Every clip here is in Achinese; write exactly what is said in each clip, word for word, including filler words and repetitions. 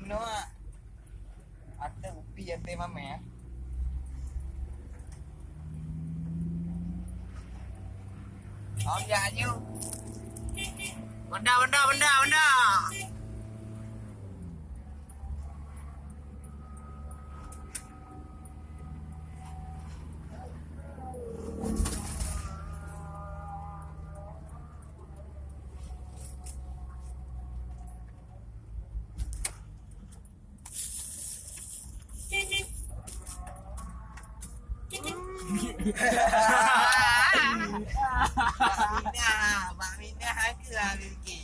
Noah. Ateueh upi ateueh mamèh, eh. Om jak aju. Benda, benda, benda, benda. Bak Minah, Bak Minah ke lah, Bilki.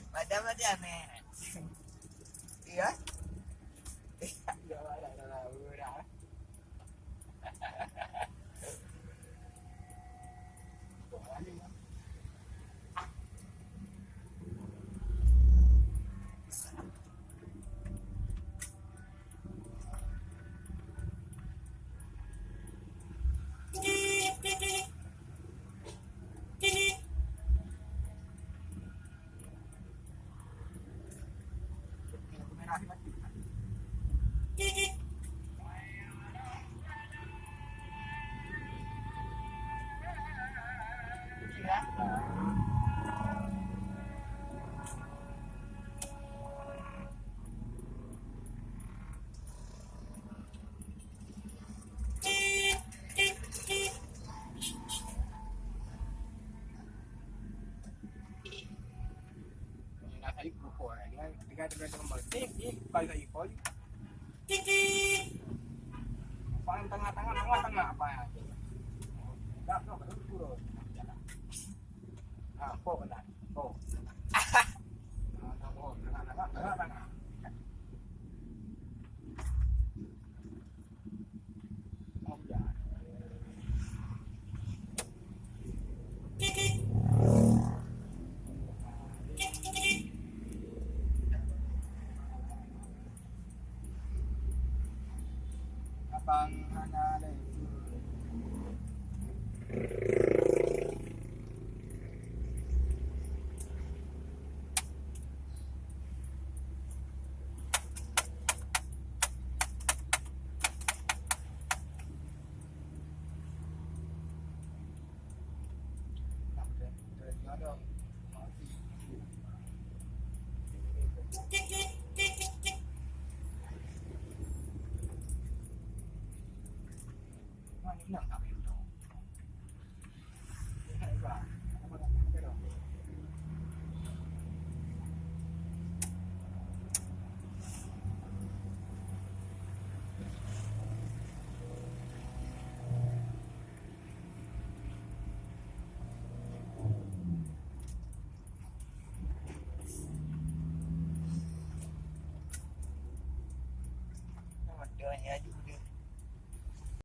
Padam-padam, eh. Iya. Ni na sayup buko, eh. Dia, dia, dia, dia, dia, eh, eh, bukan sayup, boy. Paling tengah-tengah, tengah-tengah apa ya? Tak, tak, tak, turun. Ah, kok kena.